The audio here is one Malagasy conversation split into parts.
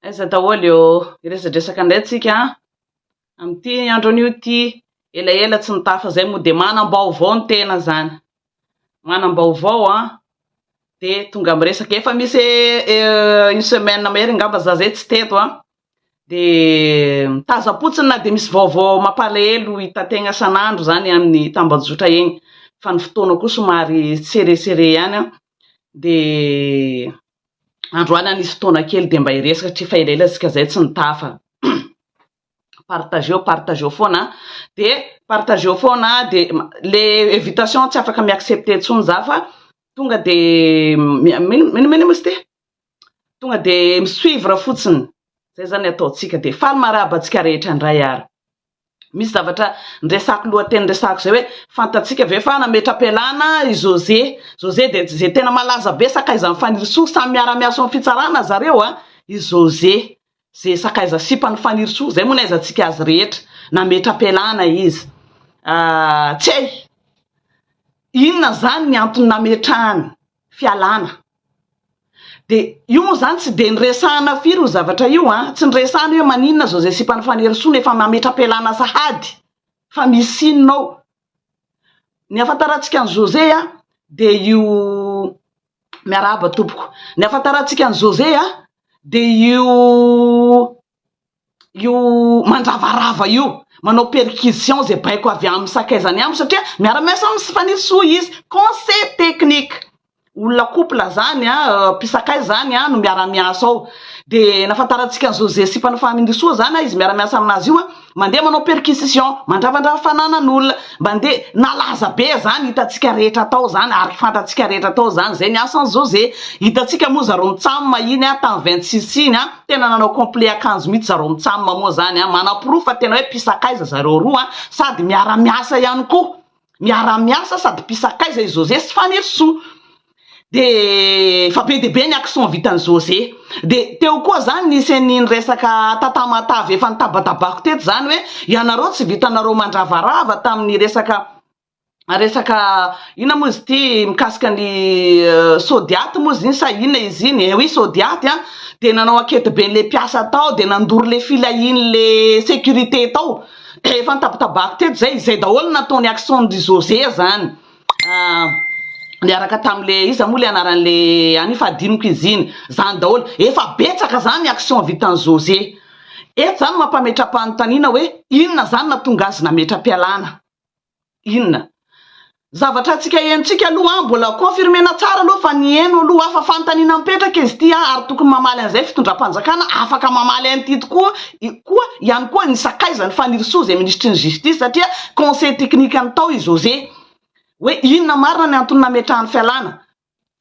Aiza daholo ô! Hiresadresaka indray tsika an! Amin'ity andro anio ity, elaela tsy nitafa izay moa dia manam-baovao ny tena izany. Manam-baovao an! Dia tonga miresaka, efa misy une semaine mahery angamba za izay tsy teto an! Dia mitazam-potsiny na dia misy vaovao mampalahelo hitan-tegna isan'andro izany amin'ny tambajotra eny, fa ny fotoana koa somary serré serré ihany an! Dia androany aho nisy fotoana kely dia mba hiresaka satria efa elaela isika izay tsy nitafa. Partageo, partageo foana an, dia partageo foana dia le invitation tsy afaka mi-accepter intsony za fa tonga dia mino mino moa izy ity? Tonga dia mi-suivre fotsiny, zay zany ny ataontsika dia faly miarahaba antsika rehetra indray ary. Misy zavatra niresahako lohateny niresahako izay hoe fantatsika ve fa nametra-pialana i José. José dia izay tena malaza be sakaizan'i Fanirisoa, samy miara-miasa ao amin'ny fitsarana zareo a, i José izay sakaiza sipan'i Fanirisoa, izay moa no ahaizantsika azy rehetra, nametra-pialana izy. Tsy hay inona izany ny antony nametrahany fialana. Dia io moa izany tsy dia niresahana firy io zavatra io an, tsy niresahana hoe maninona José sipan'i Fanirisoa no efa mametra-pialana sahady fa misy inona ao. Ny ahafantarantsika an'i José an, dia io, miarahaba tompoko, ny ahafantarantsika an'i José an, dia io io mandravarava io, manao perquisition izay baiko avy amin'ny sakaizany aminy satria miara-miasa amin'ny Fanirisoa izy, conseil technique, olona couple zany an, mpisakaiza zany an no miara-miasa ao, de nahafantarantsika an'i José sy Fanirisoa zany an, izy miara-miasa aminazy io an, mandeha manao perquisition, mandravandrava fananan'olona, mandeha, nalaza be zany hitantsika rehetra tao zany ary fantatsika rehetra tao zany, zay ny asan'i José, hitantsika moa zareo mitsam iny an tamin'ny 26 iny an, tena nanao complet akanjo mihitsy zareo mitsam moa zany an, manaporofo fa tena hoe mpisakaiza zareo roa an, sady miara-miasa ihany koa, miara-miasa sady mpisakaiza i José sy Fanirisoa. Dia efa be dia be ny action vitan'i José. Dia teo koa zany nisy an'iny resaka tatamatavy efa nitabatabako teto zany hoe ianareo tsy vitanareo mandravarava tamin'ny resaka resaka inona moa izy ity mikasika ny Sodiat moa izy iny sa inona izy iny, eh oui Sodiat an, dia nanao enquête be an'ilay mpiasa tao dia nandoro ilay filahian'ilay sécurité tao. Dia efa nitabatabako teto izay, izay daholo no nataony action-dry José zany. Niaraka tamin'le iza moa le anaran'le any fa adinoko izy iny, zany daholo, efa betsaka zany action vitan'i José, eto zany mampametra-panontaniana hoe inona zany nahatonga azy nametra-pialana, inona? Zavatra antsika henontsika aloha an, mbola confirmer-na tsara aloha fa ny heno aloha fa fanontaniana mipetraka izy ity an, ary tokony mamaly an'izay fitondram-panjakana, afaka mamaly an'ity tokoa koa ihany koa ny sakaizan'i Fanirisoa izay minisitry ny justice satria conseil technique-ny tao i José hoe inona marina ny antony nametrahany fialana.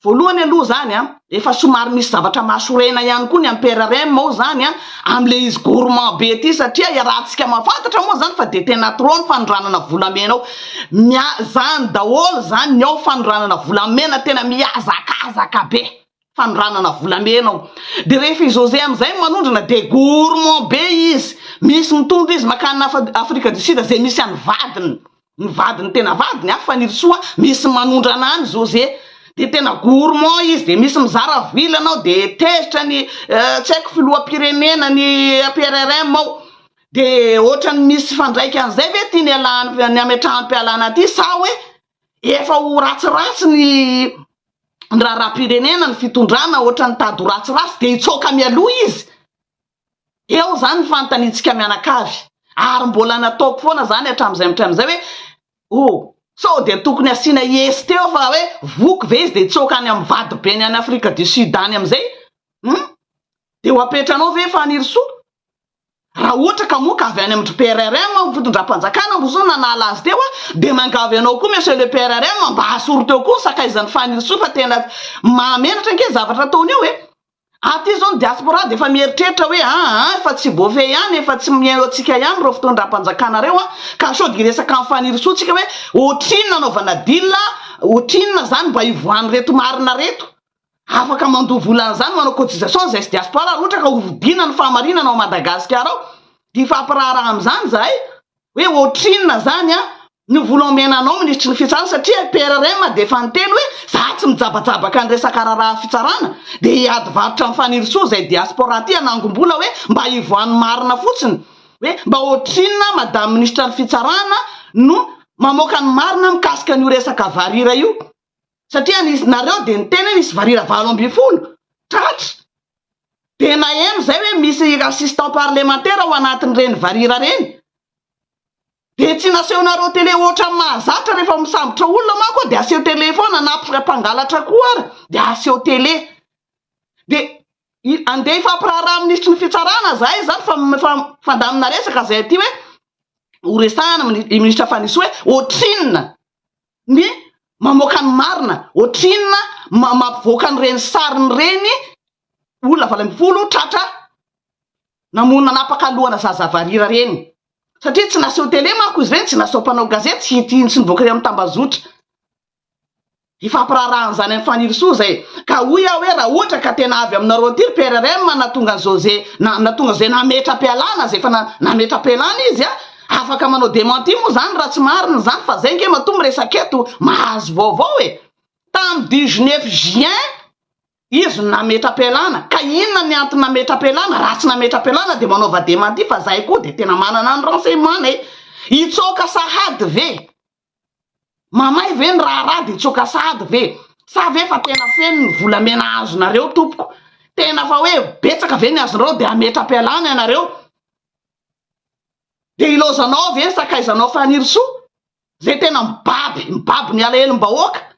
Voalohany aloha izany an, efa somary misy zavatra mahasorena ihany koa ny amin'ny PRRM ao izany an, amin'ilay izy gourmand be ity satria iarahantsika mahafantatra moa izany fa dia tena trop ny fanondranana volamena ao. Mia- izany daholo izany ny ao fanondranana volamena tena mihazakazaka be. Fanondranana volamena ao. Dia rehefa i José amin'izay no manondrana dia gourmand be izy. Misy mitondra izy mankany Afrique du Sud izay misy an'ny vadiny. Ny vadiny tena vadiny an, Fanirisoa, misy manondrana any José. Dia tena gourmand izy, dia misy mizara vilana ao, dia tezitra ny tsy haiko filoham-pirenena ny PRRM ao. Dia ohatran'ny misy ifandraikan'izay ve ity nialany ny hametraham-pialana ity sa hoe efa ho ratsiratsy ny ny raharaham-pirenena, ny fitondrana ohatran'ny tady ho ratsiratsy dia hitsoaka mialoha izy? Eo izany ny fanontaniantsika mianakavy. Ary mbola nataoko foana izany hatramin'izay hatramin'izay hoe oh, sao dia tokony asiana yes teo fa hoe voky ve izy dia hitsoaka any amin'ny vadibeny any Afrique du Sud any amin'izay? Hum? Dia ho apetranao ve Fanirisoa? Raha ohatra ka moa ka avy any amin-dry PRRM ny fitondram-panjakana moa zao nanala azy teo dia miangavy anao koa monsieur le PRRM mba asory teo koa ny sakaizan'i Fanirisoa fa tena mahamenatra ange ny zavatra ataony eo e! Aty zao ny diaspora dia efa mieritreritra hoe aa efa tsy voafehy ihany, efa tsy mihaino antsika ihany ireo fitondram-panjakana ireo an, ka sao dia hiresaka amin'i Fanirisoa tsika hoe ohatrinona anaovana deal, ohatrinona zany mba hivoahan'ireto marina reto. Afaka mandoa vola an'izany manao cotisation izay sy diaspora raha ohatra ka hovidiana ny fahamarinana ao Madagasikara ao dia hifampiraharaha amin'izany izahay hoe ohatrinona izany an Ny vola omena anao minisitry ny fitsarana satria PRRM dia efa niteny hoe za tsy mijabajabaka ny resaka raharaha fitsarana dia hiady varotra amin'i Fanirisoa izay diaspora aty hanangom-bola hoe mba hivoahan'ny marina fotsiny hoe mba ohatrinona madame minisitra ny fitsarana no mamoaka ny marina mikasika an'io resaka varira io satria nisy nareo dia niteny hoe nisy varira 18 tratra dia naheno izay hoe misy assistant parlemantera ao anatin'ireny varira ireny Dia tsy nasehonareo télé ohatran'ny mahazatra rehefa misambotra olona manko dia aseho télé foana na mpangalatra koa ary dia aseho télé. Dia andeha hifampiraharaha minisitry ny fitsarana zahay zany fa mifandamina resaka zay aty hoe ho resahana i minisitra Fanirisoa hoe ohatrinona ny mamoaka ny marina, ohatrinona mampivoaka an'ireny sariny ireny olona 18 tratra namono nanapaka lohana zaza varira reny satria tsy naseho télé manko izy reny tsy naseho mpanao gazety tsy tsy tsy nivoaka eny amin'ny tambazotra hifampiraharaha an'izany amin'i Fanirisoa zay ka hoy aho hoe raha ohatra ka tena avy aminareo aty ry PRRM nahatonga an'i José na nahatonga José nametra-pialana zay efa nametra-pialana izy a afaka manao démenti moa zany raha tsy marina izany fa zay nge matoa miresaka eto mahazo vaovao e tamin'ny 19 juin Izy no nametra-pialana, ka inona ny antony nametra-pialana, raha tsy nametra-pialana dia manaova démenti fa zahay koa dia tena manana ny renseignement-nay. Hitsoaka sahady ve? Mamay ve ny raharaha dia hitsoaka sahady ve? Sa ve fa tena feno ny volamena azonareo tompoko? Tena fa hoe betsaka ve ny azonareo dia hametra-pialana ianareo? Dia ilaozanao ve ny sakaizanao Fanirisoa? Zay tena mibaby, mibaby ny alahelom-bahoaka.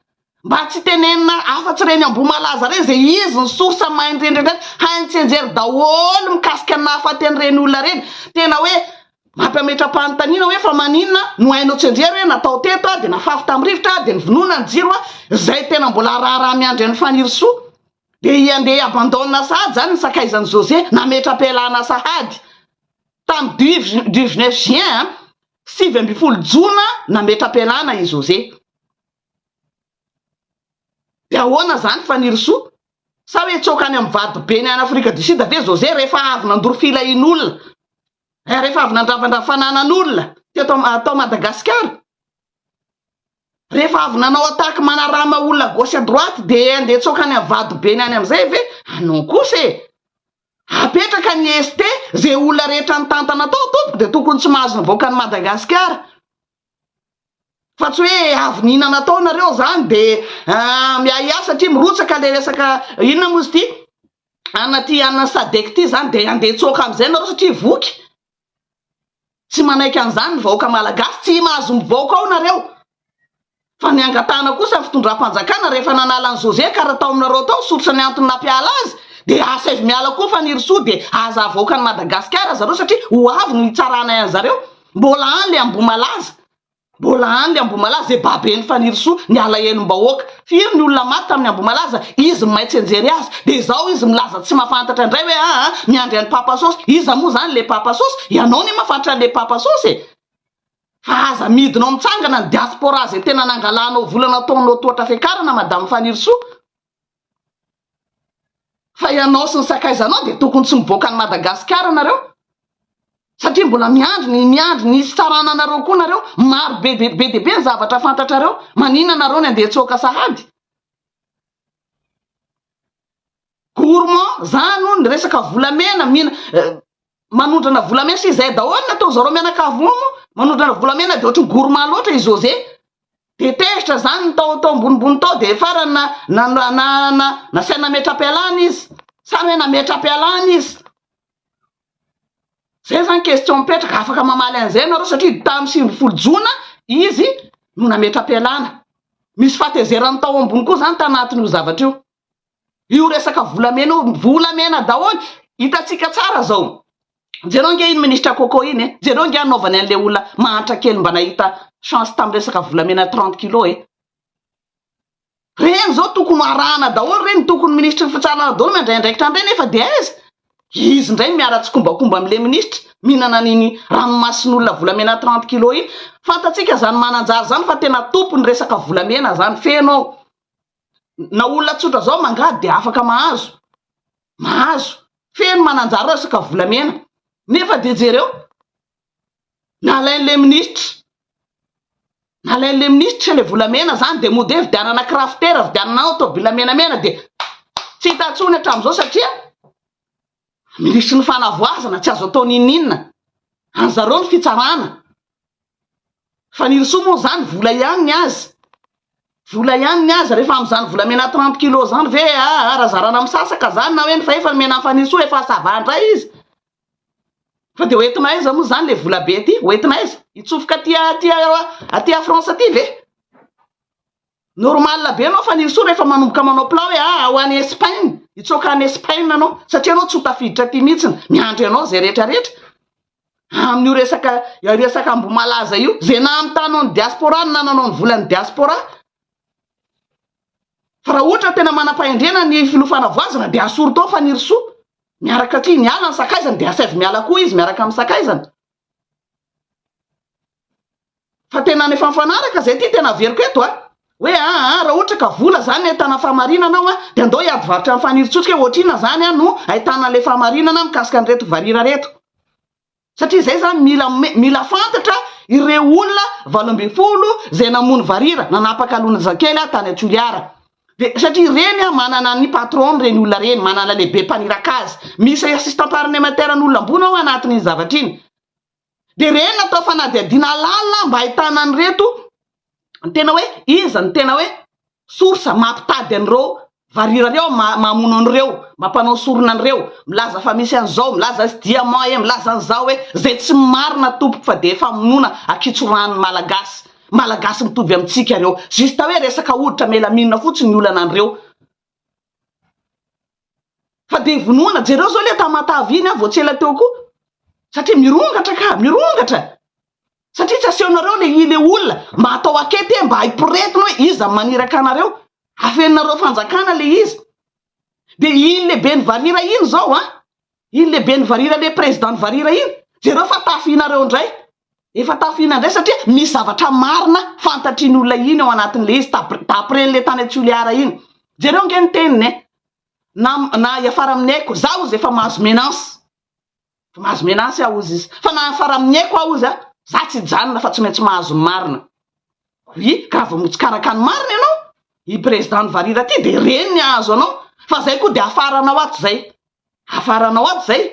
Mba tsy tenenina afa-tsy ireny Ambohimalaza ireny izay izy ny source mahay ny reny hainy tsianjery daholo mikasika ny nahafaty an'ireny olona ireny. Tena hoe mampametra-panontaniana hoe fa maninona no hainao tsianjery hoe natao teto dia nafafy tamin'ny rivotra dia novonoina ny jiro izay tena mbola raharaha miandry an'i Fanirisoa. Dia handeha hi-abandonne sahady izany ny sakaizan'i José nametra-pialana sahady tamin'ny 19 juin 19 jona nametra-pialana i José. Dia ahoana izany Fanirisoa? Sa hoe hitsoaka any amin'ny vadibeny any Afrika du Sud ve José rehefa avy nandoro filahian'olona, rehefa avy nandravandravy fananan'olona teto tao Madagasikara? Rehefa avy nanao attaque manarama olona gauche à droite dia handeha hitsoaka any amin'ny vadibeny any amin'izay ve? Ah non kosa e! Apetraka ny ST, ze olona rehetra nitantana tao tompoko dia tokony tsy mahazo mivoaka an'i Madagasikara. Fa tsy hoe avy nihinana tao nareo zany de miahiahy satria mirotsaka le resaka inona moa izy ity anona ty anona sadec ty zany de andeha hitsoaka amizay nareo satria voky. Tsy manaiky an'izany ny vahoaka malagasy, tsy mahazo mivoaka ao nareo. Fa ny angatahana kosa ny fitondram-panjakana rehefa nanala an'i José ka raha tao aminareo tao source ny antony nampiala azy dia asaivo miala koa Fanirisoa dia aza avoaka an'i Madagasikara zareo satria ho avy ny hitsaranay an'zareo. Mbola any le Ambohimalaza. Mbola any le Ambohimalaza zay baben'i Fanirisoa ny alahelom-bahoaka. Firy ny olona maty tamin'ny Ambohimalaza? Izy no mahay tsianjery azy. Dia izao izy milaza tsy mahafantatra indray hoe aa miandry an'i Papa Sosy. Iza moa izany le Papa Sosy? Ianao anie mahafantatra an'le Papa Sosy e! Fa aza midina ao mitsangana ny diaspora izay tena nangalanao vola nataonao tohatra fiakarana Madame Fanirisoa. Fa ianao sy ny sakaizanao dia tokony tsy mivoaka an'i Madagasikara nareo. Satria mbola miandry ny miandry ny hitsarana anareo koa nareo. Maro be be be dia be ny zavatra fantatrareo. Maninona nareo ny andeha hitsoaka sahady? Gourmand, zany hono ny resaka volamena, mihina manondrana volamena sy izay daholo ny ataon zareo mianakavy moa, manondrana volamena dia ohatry ny gourmand loatra i José. Dia tezitra zany ny tao tao ambonimbony tao dia farany na na na na na nasaina nametra-pialana izy. Sa hoe nametra-pialana izy. Zay zany question mipetraka, afaka mamaly an'izay nareo satria tamin'ny 19 jona izy no nametra-pialana. Misy fahatezeran'ny tao ambony koa zany tanatin'io zavatra io. Io resaka volamena io, volamena daholo, hitantsika tsara zao. Jereo ange iny ministra Coco iny e, jereo ange anaovany an'le olona mahantra kely mba nahita chance tamin'ny resaka volamena 30 kilos e. Reny zao tokony ho arahana daholo reny, tokony minisitry ny fitsarana daholo mandray andraikitra an'ireny nefa dia aiza? Izy indray miara-tsikombakomba amin'ilay minisitra mihinana an'iny ranomasin'olona volamena 30 kilos iny. Fantatsika zany Mananjary zany fa tena tompony resaka volamena zany, feno ao. Na olona tsotra zao mangady dia afaka mahazo, mahazo. Feno Mananjary resaka volamena nefa dia jereo nalain'ilay minisitra. Nalain'le minisitra le volamena zany de mody hoe vidianana craftera, vidianana aotobila menamena de tsy hita intsony hatramin'izao satria minisitry ny fanavoazana tsy azo atao n'inon'inona, any zareo ny fitsarana. Fanirisoa moa zany vola ihany ny azy, vola ihany ny azy, rehefa amin'izany volamena 30 kilos zany ve aa raha zarana misasaka zany na hoe ny fahefany mena an'i Fanirisoa efa ça va ndray izy. Fa dia hoentina aiza moa izany ilay vola be ity? Hoentina aiza? Hitsofoka aty aty aty à France aty ve? Normal be anao Fanirisoa rehefa manomboka manao plan hoe ah ho any Espagne, hitsoaka any Espagne anao satria anao tsy ho tafiditra aty mihitsy, miandry anao izay rehetra rehetra. Amin'io resaka resaka Ambohimalaza io, izay nahamitànao ny diaspora no nananao ny volan'ny diaspora. Fa raha ohatra tena manam-pahendrena ny filoha fanavoazana dia asory tao Fanirisoa. Miaraka aty, miala ny sakaizany dia asaivo miala koa izy miaraka amin'ny sakaizany. Fa tena efa mifanaraka zay ty tena averiko eto a. Hoe aa raha ohatra ka vola zany ahitana fahamarinana ao a, dia andao hiady varotra amin'ny Fanirisoa-tsika hoe ohatrinona zany a no ahitana an'ilay fahamarinana mikasika an'ireto varira reto. Satria zay zany mila mila fantatra ireo olona 18 zay namono varira nanapaka lonazakely a tany Toliara. De satria ireny a manana ny patron reny olona reny, manana lehibe mpaniraka azy, misy assistant parlementaire n'olona ambony ao anatin'iny zavatra iny. De ireny natao fanadihadiana lalina mba ahitana an'ireto ny tena hoe iza ny tena hoe source mampitady an'ireo varira reo mamono an'ireo, mampanao sorona an'ireo, milaza fa misy an'izao, milaza izy diamant e, milaza an'izao e, zay tsy marina tompoko fa dia famonoana akitsorahan'ny malagasy, malagasy mitovy amintsika reo, juste hoe resaka hoditra melamine fotsiny ny olana an'ireo. Fa dia vonoana, jereo zao le Tamatave iny vao tsy ela teo koa, satria mirongatra ka, mirongatra. Satria tsy asehonareo le ile olona mba atao akety e mba hiporetina hoe iza no maniraka anareo. Afeninareo fanjakana le izy. De iny lehiben'ny varira iny zao an, iny lehiben'ny varira le président ny varira iny, jereo fa tafihinareo indray. Efa tafihina indray satria misy zavatra marina fantatr'iny olona iny ao anatin'le izy d'après le tany Toliara iny. Jereo ange ny teniny e. Na na hiafara amin'ny aiko, za ozy efa mahazo menace. Fa mahazo menace aho ozy izy. Fa na afara amin'ny aiko aho ozy a, za tsy hijanona fa tsy maintsy mahazo ny marina. Oui, ka raha vao mitsikaraka ny marina ianao, i président ny varira ty de reny ny hahazo anao. Fa zay koa de afaranao ato zay. Afaranao ato zay.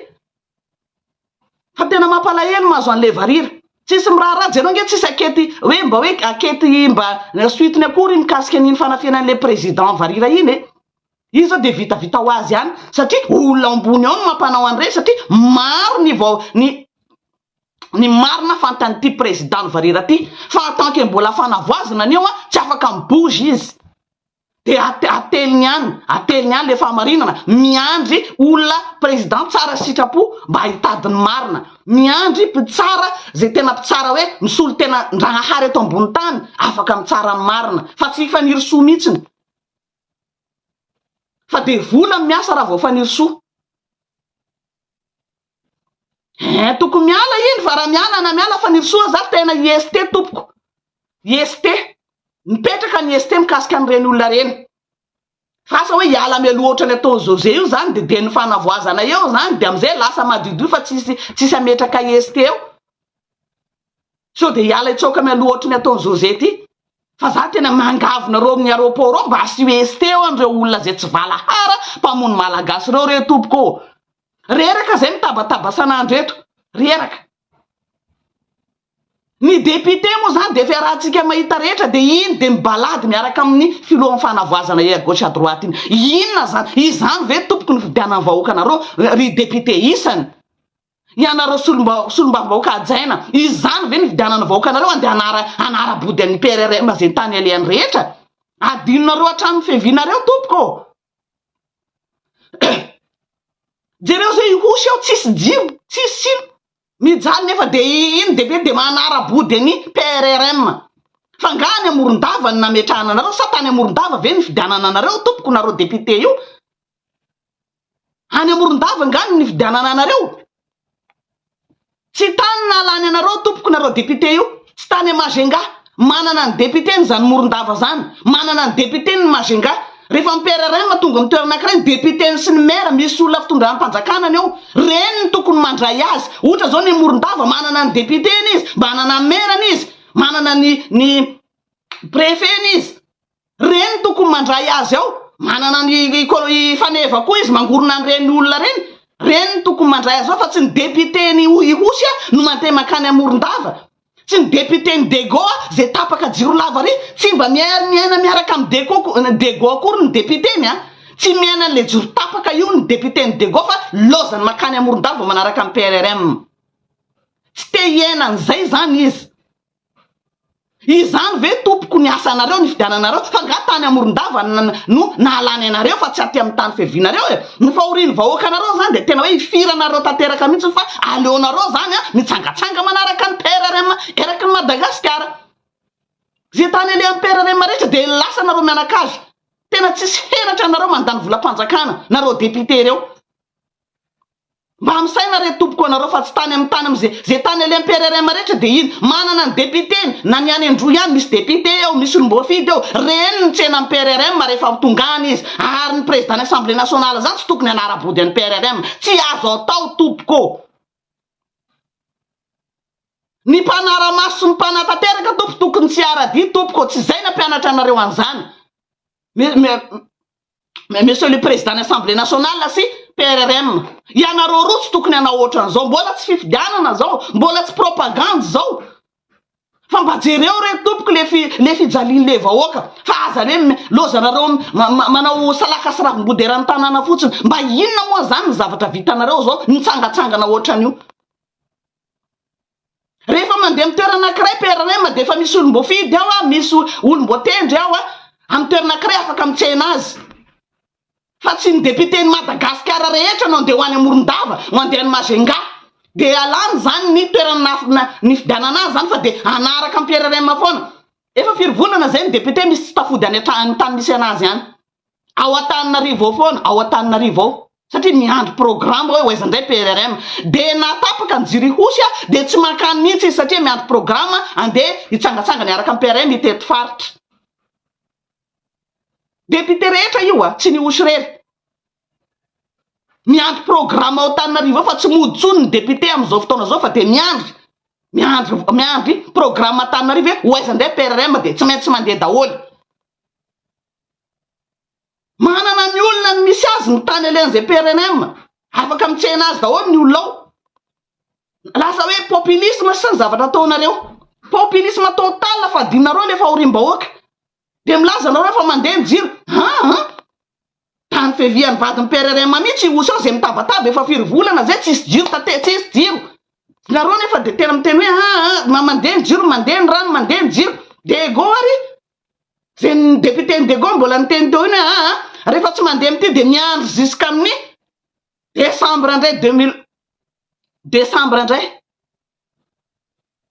Fa tena mampalahelo mahazo an'le varira. Tsisy miraharaha, jereo ange tsisy akety hoe mba hoe akety mba suite-ny akory mikasika an'iny fanafenan'le président varira iny e. Izy zao dia vitavita ho azy ihany satria olona ambony ao no mampanao an'ireny satria maro ny vao ny ny marina fantan'ity président ny varira ty fa en tant que mbola fanavoazana an'io an tsy afaka mi bouge izy dia ateliny ihany ateliny ihany le fahamarinana miandry olona président tsara sitrapo mba hitady ny marina miandry mpitsara zay tena mpitsara hoe misolo tena ndragnahary eto ambony tany afaka mitsara ny marina fa tsy Fanirisoa mihitsiny Fa dia vola no miasa raha vao Fanirisoa. Eh, tokony miala iny fa raha miala na miala Fanirisoa za tena IST tompoko. IST. Mipetraka ny IST mikasika an'ireny olona ireny. Fa asa hoe hiala mialoha ohatran'ny ataon'i José io zany dia dia ny fanavoazana eo zany dia amin'izay lasa madiodio fa tsisy tsisy hametraka IST eo. Sao dia hiala hitsoaka mialoha ohatry ny ataon'i José ty. Fa za tena miangavy nareo amin'ny aéroport ao mba asio ST eo an'ireo olona izay tsy valahara mpamono malagasy ireo re tompoko ô. Reraka zay mitabataba san'andro eto. Reraka. Ny député moa zany dia efa iarahantsika mahita rehetra dia iny dia mibalady miaraka amin'ny filohan'ny fanavoazana ey à gauche à droite iny. Inona zany? Izany ve tompoko ny fidianan'ny vahoakanareo ry député isany? Ianareo solombavambahoaka hajaina, izany ve ny fidianana vahoakanareo andeha hanara hanara-body an'ny PRRM izay tany alehany rehetra? Adinonareo hatramin'ny fiavianareo tompoko ô! Jereo izay Ihosy ao tsisy jiro, tsisy sino, mijaly nefa dia iny dia dia manara-body an'ny PRRM. Fa angaha any Morondava no nametrahana anareo sa tany Morondava ve ny fidianana anareo tompoko nareo député io? Any Morondava angaha no nifidianana anareo? Tsy tany nahalany anareo tompoko nareo député io, tsy tany Majunga. Manana ny député-ny zany Morondava zany, manana ny député-ny ny Majunga. Rehefa ny PRRM tonga amin'ny toerana anankiray, ny député-ny sy ny maire, misy olona fitondram-panjakana any eo, reny no tokony mandray azy. Ohatra zao ny Morondava manana ny député-ny izy, manana ny maire-ny izy, manana ny ny. Préfet-ny izy. Reny tokony mandray azy ao. Manana ny i Faneva koa izy mangorona an'ireny olona ireny. Reny no tokony mandray azy ao fa tsy ny député-ny Ihosy no mandeha mankany à Morondava. Tsy ny député-n'i Dego izay tapaka jiro lava ry. Tsy mba miaina miaraka amin'i Dego Dego akory ny député-ny a. Tsy miaina an'ilay jiro tapaka io ny député-n'i Dego fa lozany mankany à Morondava vao manaraka ny PRRM. Tsy te hiaina an'izay izany izy. Izany ve tompoko ny asanareo nifidiananareo fa nga tany amorondava no nahalany anareo fa tsy aty amin'ny tany fiavianareo e! Ny fahorian'ny vahoakanareo zany dia tena hoe ifiranareo tanteraka mihitsy fa aleonareo zany a mitsangatsanga manaraka ny PRRM eraky ny Madagasikara. Ze tany alehan'ny PRRM rehetra dia lasa nareo mianakavy. Tena tsisy henatra anareo mandany volam-panjakana nareo député reo. Mba misaina re tompoko anareo fa tsy tany amin'ny tany amin'ze ze tany alehan'ny PRRM rehetra dia iny manana ny député-ny na ny any Androy any misy député eo misy olom-boafidy eo reny ny tsenan'ny PRRM rehefa tonga any izy ary ny président ny assemblée nationale zany tsy tokony hanara-body an'ny PRRM tsy azo atao tompoko ny mpanara-maso sy ny mpanatanteraka tompo tokony tsy hiara-dia tompoko tsy zay nampianatra anareo an'izany Monsieur le président ny assemblée nationale sy PRRM ianareo roa tsy tokony hanao ohatran'izao mbola tsy fifidianana zao mbola tsy propagande zao fa mba jereo re tompoko le fi le fijalian'le vahoaka fa aza le lozanareo manao salaka sy ravim-body eran'ny tanàna fotsiny mba inona moa zany ny zavatra vitanareo zao nitsangatsangana ohatran'io Rehefa mandeha amin'ny toerana anankiray PRRM dia efa misy olom-boafidy ao a, misy olom-boatendry ao a, amin'ny toerana anankiray afaka mitsena azy. Fa tsy ny député-n'i Madagasikara rehetra no andeha ho any Morondava, ho andeha any Majunga. Dia alany izany ny toerana nifidianana azy izany fa dia hanaraka ny PRRM foana. Efa firy volana izay ny député misy tsy tafody any an-trano tany misy anazy any. Ao Antananarivo ao foana, ao Antananarivo ao. Satria miandry programme hoe ho aiza indray PRRM. Dia na tapaka ny jiro Ihosy dia tsy mankany mihitsy izy satria miandry programme andeha hitsangatsangana hiaraka amin'ny PRM hitety faritra. Député rehetra io a, tsy ny Ihosy irery. Miandry programme ao Antananarivo ao fa tsy mody intsony ny député amin'izao fotoana izao fa dia miandry, miandry, miandry programme Antananarivo hoe ho aiza indray PRRM dia tsy maintsy mandeha daholo. Manana ny olona ny misy azy ny tany alehan'izay PRNM. Afaka mitsena azy daholo ny olona ao. Lasa hoe populisme sisa ny zavatra ataonareo. Populisme total fa adinonareo ilay fahoriam-bahoaka. Dia milaza nareo fa mandeha ny jiro. Aa! Tany fiavian'ny vadin'ny PRRM mihitsy i Osy ao izay mitabataba efa firy volana izay tsisy jiro tate tsisy jiro. Nareo nefa dia tena miteny hoe aa mandeha ny jiro, mandeha ny rano, mandeha ny jiro. Diego ary Zay ny député ny Diego mbola niteny teo iny hoe aa rehefa tsy mandeha amin'ity dia miandry jusqu'amin'ny décembre indray 2000 décembre indray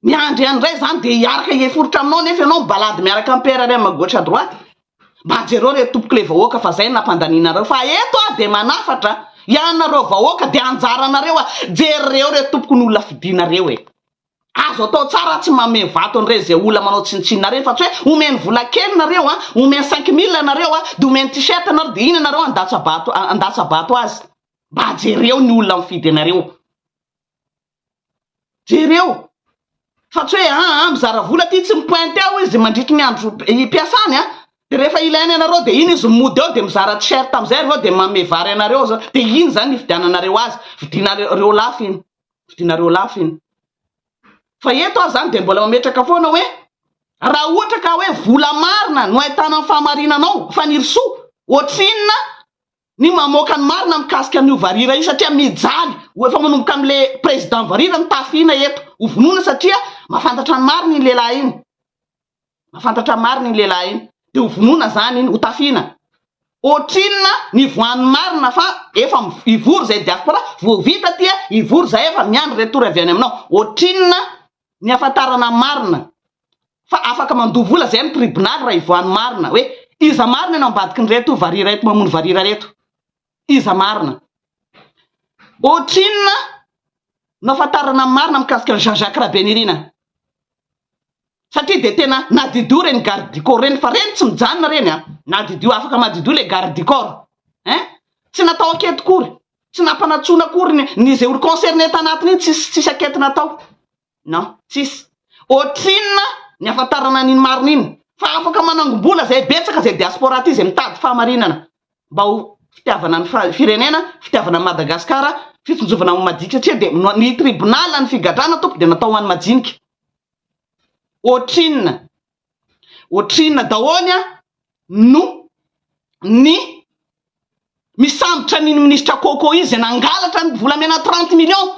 miandry any indray zany dia hiaraka hieforitra aminao nefa ianao mibalady miaraka amin'ny PRRM gauche à droite mba jereo re tompoko le vahoaka fa zay no nampandanianareo fa eto aho dia manafatra ianareo vahoaka dia anjaranareo a jereo re tompoko ny olona fidinareo e Azo atao tsara tsy manome vato an'ireny izay olona manao tsinontsinona ireny fa tsy hoe omeny vola kely nareo an, omeny 5000 nareo an, dia omeny t-shirt nareo dia iny ianareo handatsa-bato handatsa-bato azy. Mba jereo ny olona mifidy anareo. Jereo. Fa tsy hoe aa mizara vola ty tsy mi-pointer ao izy mandritry ny andro ipiasany an, dia rehefa ilainy anareo dia iny izy mody ao dia mizara t-shirt amin'izay avy eo dia manome vary anareo zao, dia iny izany ifidiananareo azy, vidinareo lafo iny. Vidinareo lafo iny. Fa eto aho zany dia mbola mametraka foana hoe raha ohatra ka hoe vola marina no ahitana ny fahamarinanao, Fanirisoa, ohatrinona ny mamoaka ny marina mikasika an'io varira io satria mijaly, efa manomboka amin'le président varira ny tafihina eto, ho vonoina satria mahafantatra ny marina iny lehilahy iny. Mahafantatra marina iny lehilahy iny. Dia ho vonoina zany iny, ho tafiana. Ohatrinona ny voan'ny marina fa efa hivory zay diaspora vao vita aty a, hivory zay efa miandry retour avy any aminao. Ohatrinona ny ahafantarana marina fa afaka mandoa vola zay amin'ny tribonaly raha hivoahan'ny marina hoe iza marina no ambadiky ny reto varira reto mamono varira reto. Iza marina? Ohatrinona no ahafantarana ny marina mikasika an'i Jean Jacques Rabenirina? Satria dia tena nadidio ireny garde du corps ireny fa ireny tsy mijanona ireny a! Nadidio afaka madidio ilay garde du corps hein! Tsy natao enquête akory, tsy nampanantsoina akory ny ny izay olo concerné tanatin'iny tsisy tsisy enquête natao. Non, tsisy. Ohatrinona ny ahafantarana an'iny marina iny? Fa afaka manangom-bola zay betsaka zay diaspora aty zay mitady fahamarinana mba ho fitiavana ny firenena, fitiavana an'i Madagasikara, fitsinjovana ny madinika satria dia ny tribunal ny figadrana tompoko dia natao ho an'ny majinika. Ohatrinona ohatrinona daholo no ny misambotra an'iny minisitra Coco iny izay nangalatra ny volamena 30 millions.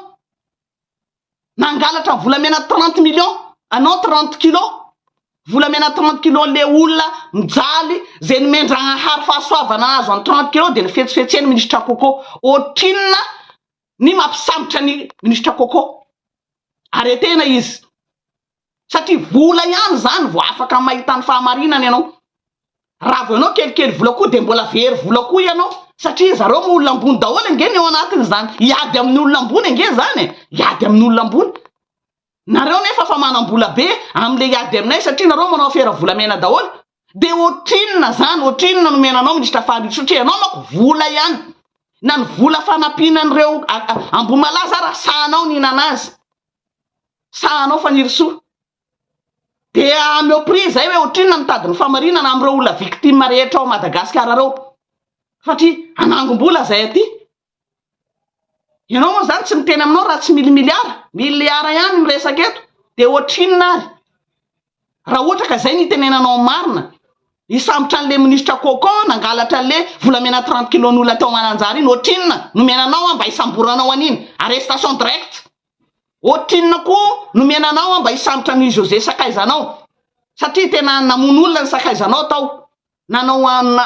Nangalatra volamena 30 millions anao 30 kilos volamena 30 kilos le olona mijaly zay nomendragnahary fahasoavana azo any 30 kilos de nifetsifetseny ministra coco ohatrinona ny mampisambotra ny ministra coco arretena izy Satria vola ihany zany vao afaka mahita ny fahamarinana ianao. Raha vao ianao kelikely vola koa dia mbola very vola koa ianao satria zareo moa olona ambony daholo ange ny ao anatin'izany. Hiady amin'ny olona ambony ange zany e! Hiady amin'ny olona ambony. Nareo nefa fa manam-bola be amin'le hiady aminay satria nareo manao afera volamena daholo. Dia ohatrinona zany, ohatrinona nomena anao Minisitra Farihy satria ianao manko vola ihany. Na ny vola fanampiana an'ireo Ambohimalaza ara sahanao nihinana azy. Sahanao Fanirisoa. Dia ameo prix zay hoe ohatrinona mitady ny famarinana amin'ireo olona victime rehetra ao Madagascar ireo. Satria hanangom-bola zay aty. Ianao moa zany tsy miteny aminao raha tsy mille milliard. Milliard ihany ny resaka eto. Dia ohatrinona ary? Raha ohatra ka zay ny itenenanao ny marina. Hisambotra an'le minisitra Coco nangalatra an'le volamena 30 kilos n'olona tao Mananjary iny ohatrinona nomena anao mba hisamboranao an'iny? Arrestation directe. Ohatrinona koa nomena anao mba hisambotra an'i José sakaizanao? Satria tena namono olona ny sakaizanao tao, nanao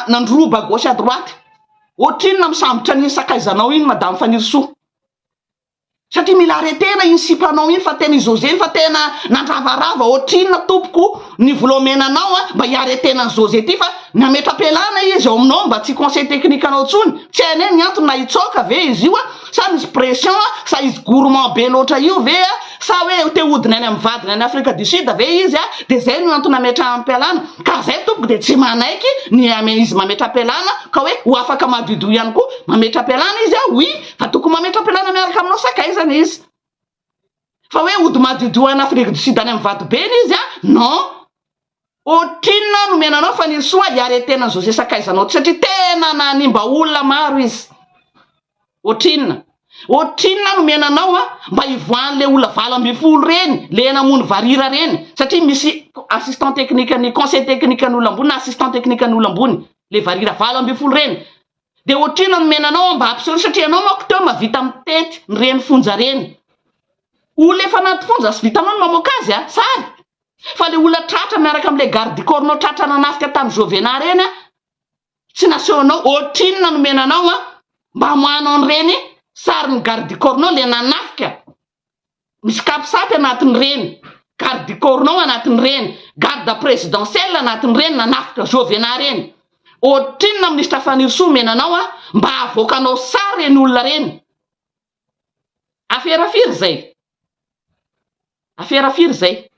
nandroba à gauche à droite. Ohatrinona misambotra an'iny sakaizanao iny madame Fanirisoa? Satria mila arretena iny sipanao iny fa tena i José iny fa tena nandravarava ohatrinona tompoko ny vola omena anao mba hiarretena an'i José ty fa nametra-pialana izy ao aminao mba tsy conseil technique anao intsony, tsy hainay ny antony na hitsoaka ve izy io Sa misy pression a? Sa izy gourmand be loatra io ve a? Sa hoe te hodiny any amin'ny vadiny any Afrika du Sud ve izy a? Dia zay no antony ametraham-pialana. Ka zay tompoko dia tsy manaiky ny ame izy mametra-pialana ka hoe ho afaka madiodio ihany koa mametra-pialana izy a, oui, fa tokony mametra-pialana miaraka aminao sakaizany izy. Fa hoe hody madiodio any Afrique du Sud any amin'ny vadibeny izy a, non. Ohatrinona no omena anao Fanirisoa hiaretena an'i José sakaizanao ty satria tena nanimba olona maro izy. Ohatrinona? Ohatrinona no omena anao a mba hivoahan'le olona 18 reny le namono varira reny satria misy assistant technique ny conseil technique ny olona ambony na assistant technique ny olona ambony le varira 18 reny de ohatrinona no omena anao mba hampisehoana satria ianao manko teo mahavita mitety ny reny fonja reny. Olona efa anaty fonja sy vitanao ny mamoaka azy a sary. Fa le olona tratra miaraka amle garde du corps nao tratra nanafika tany Jovena reny a tsy nasehonao ohatrinona nomena anao a mba hamoahanao an'ireny sarin'ny garde du corps nao le nanafika misy capsat anatin'ireny garde du corps nao anatin'ireny garde présidentielle anatin'ireny nanafika Jovena reny ohatrinona minisitra Fanirisoa omena anao a mba havoakanao sary reny olona reny afera firy zay Afera firy zay?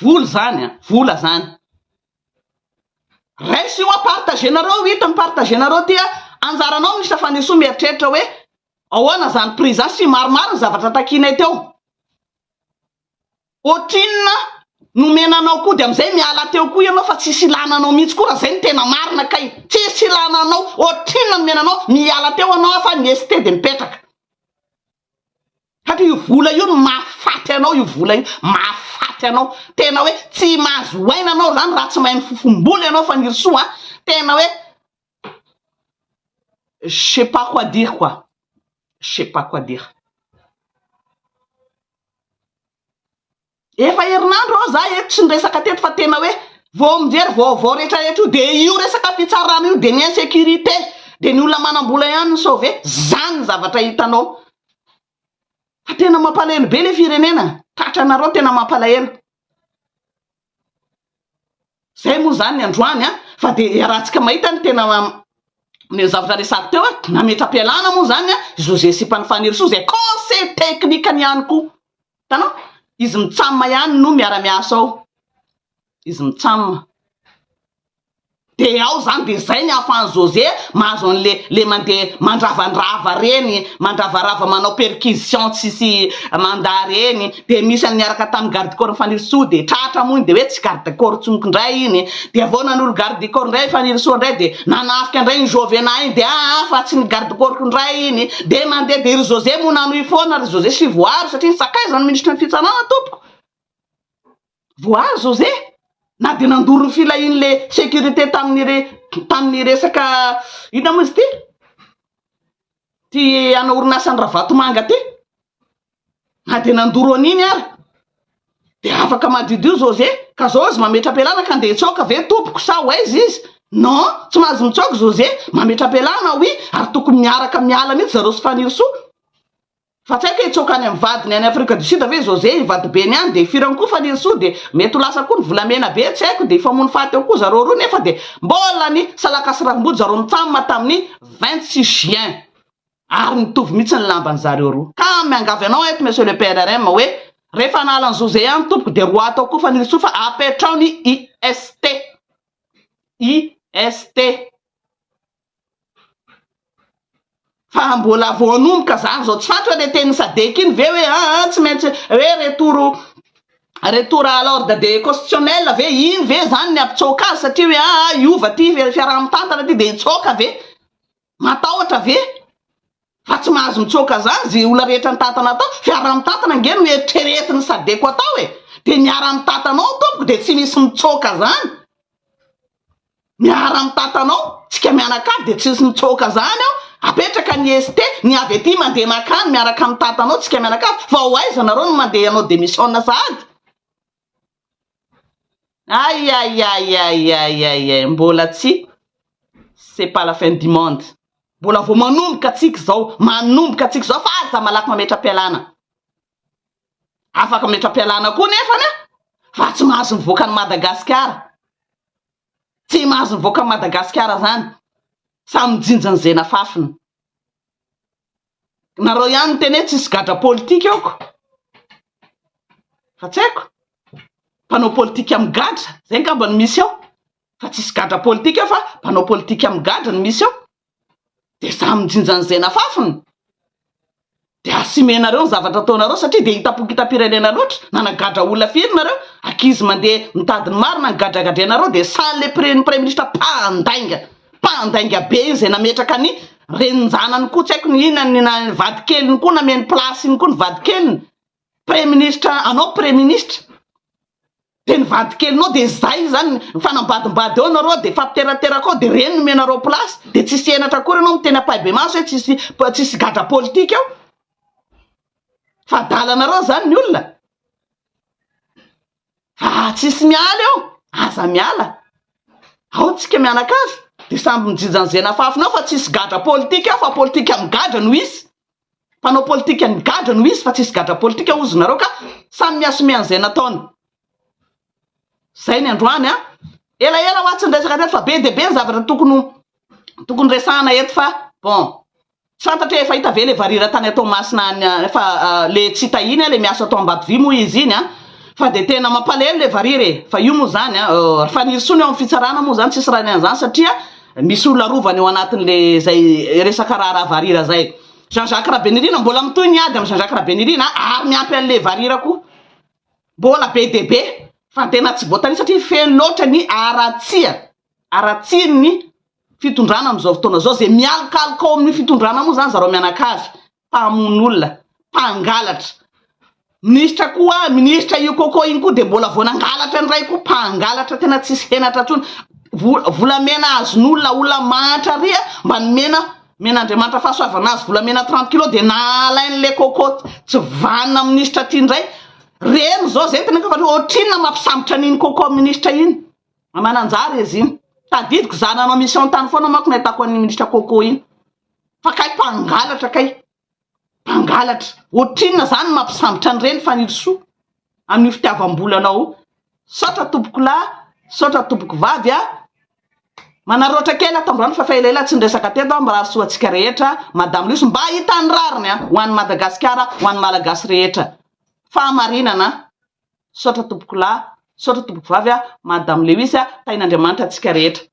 Vola zany an, vola zany. Raiso io an, partager-nareo ito, ny partager-nareo ty an, anjaranao Minisitra Fanirisoa mieritreritra hoe ahoana zany prix zany sy maromaro ny zavatra takianay teo. Ohatrinona nomena anao koa dia amizay miala teo koa ianao fa tsisy ilana anao mihitsy koa raha zay no tena marina kay, tsisy ilana anao, ohatrinona nomena anao, miala teo anao fa ny ST dia mipetraka. Satria io vola io no mahafaty anao io vola io, mahafaty anao, tena hoe tsy mahazo aina anao zany raha tsy mahay mifofom-bola ianao Fanirisoa a, tena hoe je sais pas quoi dire quoi, je sais pas quoi dire. Efa herinandro aho za eto tsy niresaka teto fa tena hoe vao mijery vaovao rehetra rehetra io de io resaka fitsarana io de ny insécurité de ny olona manambola ihany no sauver, zany ny zavatra hitanao. Fa tena mampalahelo be le firenena, tratranareo tena mampalahelo. Zay moa zany ny androany an, fa de iarahantsika mahita ny tena ny zavatra resahako teo hoe nametra-pialana moa zany an, José sipan'i Fanirisoa zay conseil technique-ny ihany koa, hitanao? Izy mitsam ihany no miara-miasa ao, izy mitsam. De ao zany de zay ny ahafahan'i José mahazo an'le le mandeha mandravandrava reny, mandravarava manao perquisition tsisy mandat reny, de misy an'ny niaraka tamin'ny garde corps Fanirisoa de tratra moa iny de hoe tsy garde corps tsoniko ndray iny, de avy eo nanolo garde corps ndray Fanirisoa ndray de nanafika ndray iny Jovena iny de aa fa tsy ny garde corps ko ndray iny, de mandeha de ry José moa nanohy foana ry José sy voaaro satria nisakaiza ny minisitry ny fitsarana tompoko. Voaaro José na dia nandoro ny filahian'le sécurité tamin'ny re tamin'ny resaka inona moa izy ity? Ty ana orinasan'i Ravatomanga ty. Na dia nandoro an'iny ary dia afaka madiodio José ka zao izy mametra-pialana ka andeha hitsoaka ve tompoko sa ho aiza izy? Non, tsy mahazo mitsoaka José, mametra-pialana oui ary tokony miaraka miala mihitsy zareo sy Fanirisoa. Fa tsy haiko hoe hitsoaka any amin'ny vadiny any Afrika du Sud ve José, i vadibeny any, dia firany koa Fanirisoa dia mety ho lasa koa ny volamena be tsy haiko dia hifamono faty eo koa zareo roa nefa dia mbola ny salaka sy ravimbody zareo mitsam tamin'ny 26 juin ary mitovy mihitsy ny lamban'ny zareo roa. Ka miangavy anao eto Monsieur le PRRM hoe rehefa hanala an'i José any tompoko dia roa atao koa Fanirisoa fa apetrao ny IST. IST. Fa mbola vao hanomboka zany zao, tsy fantatra le tenin'ny sadec iny ve hoe aa tsy maintsy hoe retour retour à l'ordre de constitutionnel ve, iny ve zany ny hampitsoaka azy satria hoe aa hiova ty fiaraha-mitantana ty de hitsoaka ve? Matahotra ve? Fa tsy mahazo mitsoaka zany ze olona rehetra nitantana tao, fiaraha-mitantana ange no eritreretin'ny sadec atao e, de miara-mitantana ao tompoko de tsy misy mitsoaka zany. Miara mitantana ao tsika mianakavy de tsisy mitsoaka zany ao, apetraka ny ST, ny avy aty mandeha makany miaraka mitantana ao tsika mianakavy fa ho aiza nareo no mandeha hanao démission sahady? Aiaiaiaiaiaiai mbola tsy c'est pas la fin du monde, mbola vao manomboka tsika zao, manomboka tsika zao fa aza malaky mametra-pialana. Afaka mametra-pialana koa nefany an, fa tsy mahazo mivoaka an'i Madagasikara. Tsy mahazo mivoaka an'i Madagasikara zany. Samy mijinja an'izay nafafiny. Nareo ihany niteny hoe tsisy gadra politika aoko. Fa tsy haiko. Mpanao politika migadra, zay angamba no misy ao. Fa tsisy gadra politika ao fa mpanao politika migadra no misy ao. Dia samy mijinja an'izay nafafiny. Dia asimenareo ny zavatra ataonareo satria dia hitam-pokitam-pirenena loatra, nanagadra olona firy nareo, ankizy mandeha mitady ny marina ny gadragadrainareo dia sahy le pre ny praiministra mpandainga, mpandainga be iny izay nametraka ny renin-janany koa tsy haiko ny inona ny na ny vadikeliny koa nameny place iny koa ny vadikeliny, praiministra anao praiministra. Dia ny vadikelinao dia zay zany mifanambadimbady eo nareo dia mifampiterateraka ao dia reny no omenareo place dia tsisy henatra akory ianao miteny ampahibemaso hoe tsisy tsisy gadra politika eo fa adalanareo zany ny olona fa tsisy miala eo aza miala ao tsika mianakavy dia samby mijinja an'izay nafafiny ao fa tsisy gadra politika eo fa politika migadra no hisy Mpanao politika nigadra no izy fa tsisy gadra politika ozy nareo ka samy mi-assumer an'izay nataony. Zay ny androany an. Elaela hoa tsy niresaka teto fa be dia be ny zavatra tokony ho tokony resahana eto fa bon. Tsy fantatra hoe efa hita ve le varira tany Toamasina any fa le tsy hita iny an le miasa tao Ambatovy moa izy iny an. Fa dia tena mampalahelo le varira e. Fa io moa zany an, ry Fanirisoa ny ao amin'ny fitsarana moa zany tsisy raha an'izany satria misy olona arovana eo anatin'le zay resaka raharaha varira zay. Jean Jacques Rabenirina, mbola mitohy ny ady amin'i Jean Jacques Rabenirina ary miampy an'le varira koa. Mbola be dia be fa tena tsy voatanisa satria feno loatra ny haratsia, haratsian'ny fitondrana amin'izao fotoana izao, izay mialokaloka ao amin'io fitondrana moa izany zareo mianakavy. mpamono olona, mpangalatra. Minisitra koa, minisitra io coco iny koa dia mbola vao nangalatra indray koa, mpangalatra tena tsisy henatra intsony. Vo- volamena azon'olona, olona mahantra ary mba nomena, omen'Andriamanitra fahasoavana azy volamena 30 kilos dia nalain'ilay coco tsy vanona minisitra ty indray. Reny izao zay tena fa ohatrinona mampisambotra an'iny coco minisitra iny. Mananjary izy iny. Tadidiko za nanao mission tany foana manko nahitako an'iny minisitra coco iny. Fa kay mpangalatra kay. Mpangalatra. Ohatrinona zany no mampisambotra an'ireny Fanirisoa amin'io fitiavam-bolanao io. Saotra tompoko lahy, saotra tompoko vavy a. Manaraotra kely ato ambrano fa efa elaela tsy niresaka teto aho, mirary soa antsika rehetra, Madame Luce mba hahita ny rariny a, ho an'i Madagasikara, ho an'ny Malagasy rehetra. Fahamarinana a. Saotra tompoko lahy, saotra tompoko vavy a, Madame Lewis a, tahin'Andriamanitra antsika rehetra.